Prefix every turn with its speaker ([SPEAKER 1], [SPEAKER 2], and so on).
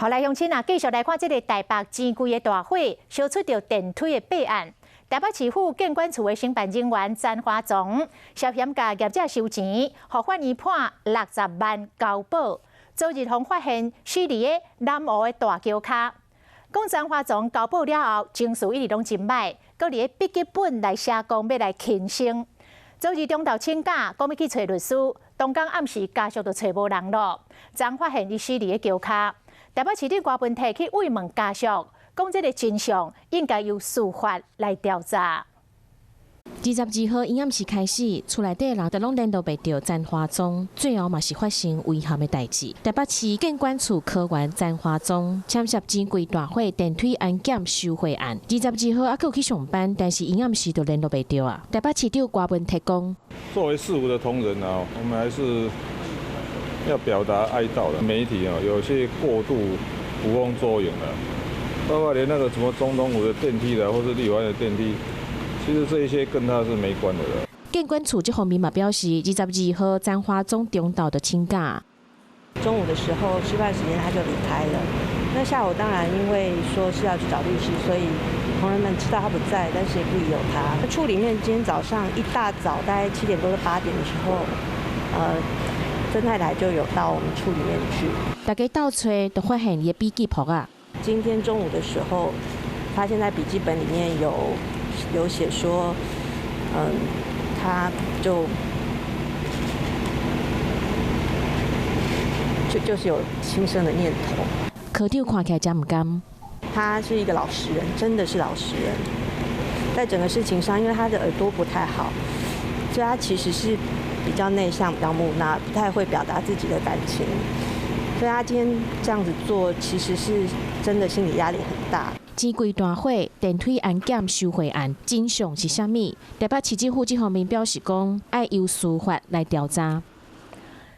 [SPEAKER 1] 好來，鄉親啊，繼續來看這个台北錢櫃的大火，燒出著電梯的弊案。台北市府建管處的承辦人員詹華宗涉嫌共業者收錢，予法院判60萬交保。昨日予發現死佇个南湖的大橋跤。講詹華宗交保了後，情緒一直攏真䆀，閣佇个筆記本來寫講欲來輕生。昨日中晝請假，講欲去揣律師，當工暗時家屬就揣無人囉。昨發現伊死佇个橋跤。台北市長柯文哲去慰問家屬，講這个真相應該由司法來調查。
[SPEAKER 2] 22號伊暗時開始，厝內底人都攏聯絡袂著詹華宗，最後嘛是發生遺憾的代誌。台北市建管處科員詹華宗牽涉錢櫃大火電梯安檢收賄案，22號猶閣有去上班，但是伊暗時就聯絡袂著啊。台北市長柯文哲講：
[SPEAKER 3] 作為市府的同仁啊，我們還是要表達哀悼的。媒體啊，有些過度捕風捉影了，包括連那個什麼總統府的電梯的，或是立法院的電梯。其實這一些跟他是沒關的。
[SPEAKER 2] 建管處這方面嘛表示，22號詹華宗中晝就請假。
[SPEAKER 4] 中午的時候吃飯時間他就離開了。那下午當然因為說是要去找律師，所以同仁們知道他不在，但是也不疑有他。處裡面今天早上一大早大概7點多到8點的時候，曾太太就有到我們處裡面去。
[SPEAKER 2] 大家鬥揣就發現伊的筆記簿啊。
[SPEAKER 4] 今天中午的時候，發現在筆記本裡面有寫說，他就是有輕生的念頭。
[SPEAKER 2] 科長看起來真毋甘。
[SPEAKER 4] 他是一個老實人，真的是老實人。在整個事情上，因為他的耳朵不太好，所以他其實是比較內向、比較木訥，不太會表達自己的感情。所以他今天這樣子做，其實是真的心理壓力很大。
[SPEAKER 2] 錢櫃大火、電梯安檢收賄案真相是啥物？台北市政府這方面表示講，愛由司法來調查。